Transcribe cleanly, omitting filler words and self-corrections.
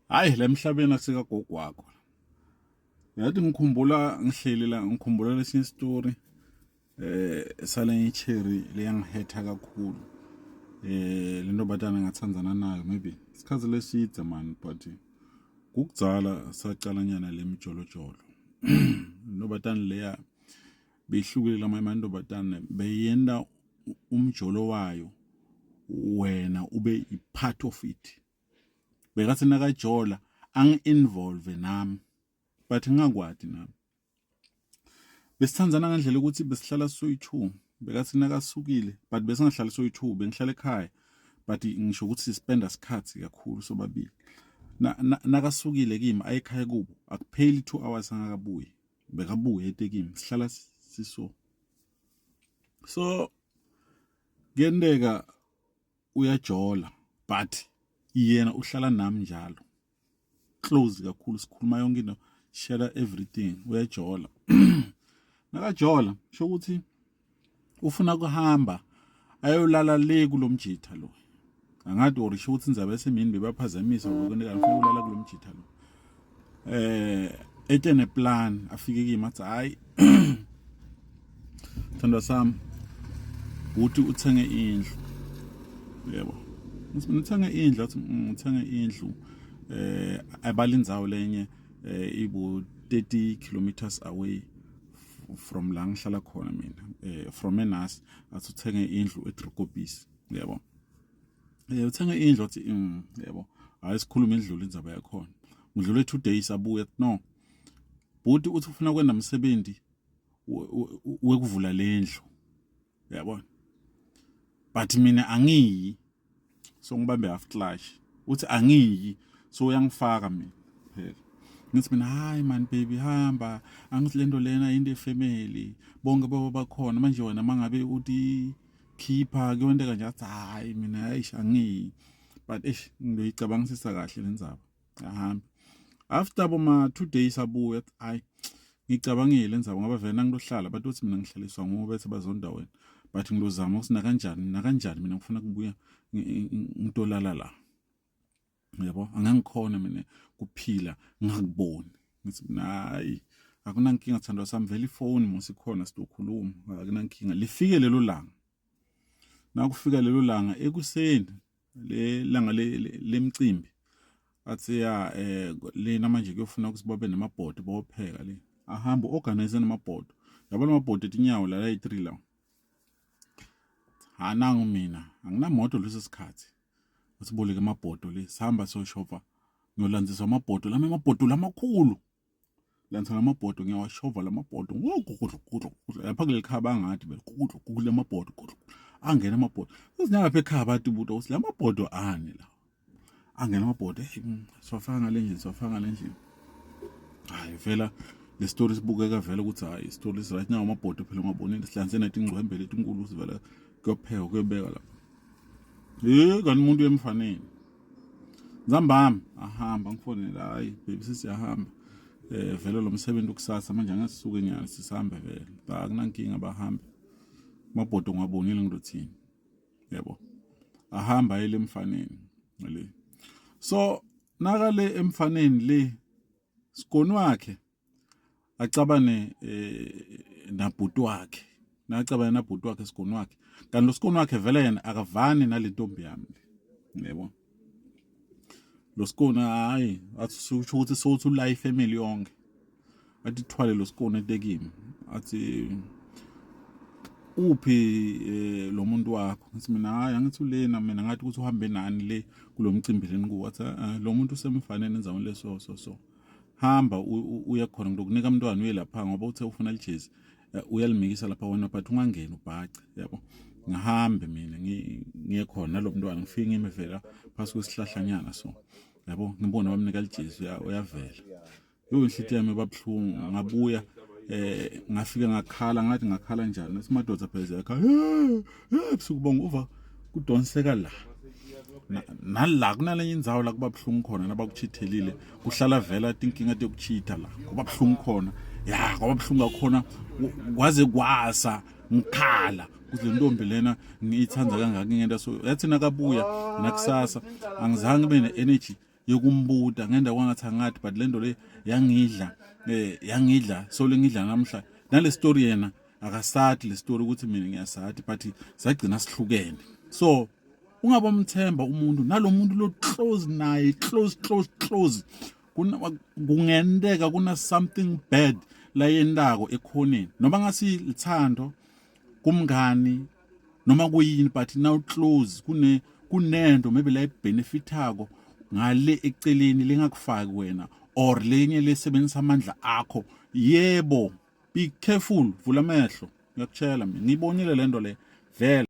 Hayi la emhlabeni asikagogo wakho. Yathi ngikhumbula ngihleli la ngikhumbula lesinye story eh salenye cherry leyangihetha kakhulu. Eh le ntombazana ngathandzana nayo maybe isikhathi lesidze man but kukudzala sacalanyana lemijolojolo. Ntombazana leya behlukile lamanye amantombazane beyenda umjolo wayo wena ube i part of it. Bekathi nakajola angi-involve nami but ngingakwati nami. Besithandzana ngendlela ukuthi besihlala soyi-two bekathi nakasukile but besingahlali soyi-two bengihlala ekhaya but ngisho ukuthi sispenda isikhathi kakhulu sobabili. Nakasukile kimi aye ekhaya kubo akupheli 2 hours angakabuyi bekabuye ete kimi sihlala siso. So kuyenteka uyajola but yena uhlala nami njalo close kakhulu sikhuluma yonke into share everything uyajola nakajola sho ukuthi ufuna kuhamba ayolala le kulomjitha lo angathi or sho ukuthi indzaba yasemini bebaphazamisa ngokwenzeka ufuna ukulala kulomjitha lo eh ete neplan afike kimi athi hayi Thandwa sami uthi uthenge indlu yebo ngithenge indlu athi mm, ngithenge indlu eh abalindzawo lenye eh, ibu 30 kilometers away from la ngihlala khona mina eh from eNas athi uthenge indlu eDrukopis yebo eh uthenge indlu athi mm, yebo hayi sikhuluma indlula indzaba yakhona ngidlule 2 days abuye no bhuti uthi ufuna kwenda umsebenzi wekuvula lendlu uyabona but mina angiyi so ngibambe half clutch uthi angiyi so uyangifaka mina phela ngithi mina hayi man baby hamba angithi lento lena into efamily bonke baba bakhona manje wena mangabe uthi khipha kuyonto kanje athi hayi mina eish angiyi but eish ngiyoyicabangisisa kahle lendzaba ahambe after boma 2 days abuye hayi ngicabangile endzaba ngoba vele nangilohlala but uthi mina ngihlaliswa nguwe bethe bazonda wena but ngilozama ukuthi nakanjani nakanjani mina ngifuna kubuya ngitolala la yabo angangikhona mina kuphila ngingakuboni ngithi mina hayi akunankinga thandwa sami vele ifoni mosikhona sizokhuluma akunankinga lifike lelo langa nakufika lelo langa ekuseni le langa lemcimbi athi ya eh lena manje kuyofuna ukuthi babe namabhodi bopheka le ahambe organize namabhodi yabona amabhodi etinyawo la ayi-3 lawo ha nangu mina anginamoto leso sikhathi asiboleke amabhodo le sihamba siyoshova ngiyolandzisa amabhodo lami amabhodo lamakhulu landzisa lamabhodo ngiyawashova lamabhodo lapha kuleli khaba angathi vele kudla amabhodo angena amabhodo uzinyanga ekhaya bathi buta ukuthi lamabhodo ani la angena amabhodo hey siwafaka ngale ndlini siwafaka ngale ndlini hayi vela le story sibukeka vele ukuthi hayi story is right now amabhodo phela ungabonile sihlanze nathi ingcwembe lethu inkulu sivela kuyopheka kuyobeka lapha hey kanti umuntu emfaneni Nzambami ahamba ngifonela hayi baby sesiyahamba eh vele lo msebenzi ukusasa manje angasisuke nyana sisambe vele akunankinga bahambe mabhodo ngiwabonile ngilothini yebo ahamba ayele emfaneni le so nakale emfaneni le sigoni wakhe acabane eh, nabhuti wakhe nacabane nabhuti wakhe sigoni wakhe kanti lo sigoni wakhe vele yena akavani nale ntombi yami le yebo lo sigoni hayi athi usho ukuthi sowuthi ulayi ifamily yonke athi thwale lo sigoni etekini athi uphi eh, lo muntu wakho ngithi mina hayi angithi ulena mina ngathi ukuthi uhambe nani le kulomcimbi leni kuwo athi ah, lo muntu usemfaneni endaweni leso so so hamba uye khona ngizokunika umntwana uye lapha ngoba uthe ufuna lijezi eh, uyalimikisa lapha wena but ungangeni ubhace yabo ngihambe mina ngiye khona nalo mntwana ngifike ngime vela phasi kwesihlahlanyana so yabo ngibone bamnika lijezi uyavela yo inhlitiyo yami babuhlungu ngabuya eh ngafika ngakhala ngathi ngakhala njani esimadoda phezulu yakhala eh busuku bonke uva kudonseka la nala kunalenye indzawo la kuba buhlungu khona nabakuchithelile kuhlala vela tinkinga tekuchitha la kuba buhlungu khona ya kwaba buhlungu kakhona kwaze kwasa ngikhala ukuthi le ntombi lena ngiyithanda kangaka ngento so yathi nakabuya nakusasa angizange ngibe ne-energy. Yokumbuta ngenda kwangathi angathi, but lento le yangidla, yangidla so lengidla namhla. Nale story yena akasathi le story ukuthi mina ngiyasathi, but sagcina sihlukene. So ungabomthemba umuntu, nalomuntu lo close naye, close, close, close, kungenteka kuna something bad la yendako ekhoneni, noma ngasi lithando kumngani noma kuyini, but now close kunento maybe la ibenefitako ngale eceleni lengakufaki wena or lenye lesebenzisa amandla akho. Yebo, be careful, vula amehlo, ngiyakutshela mina, ngiyibonile lento le vele.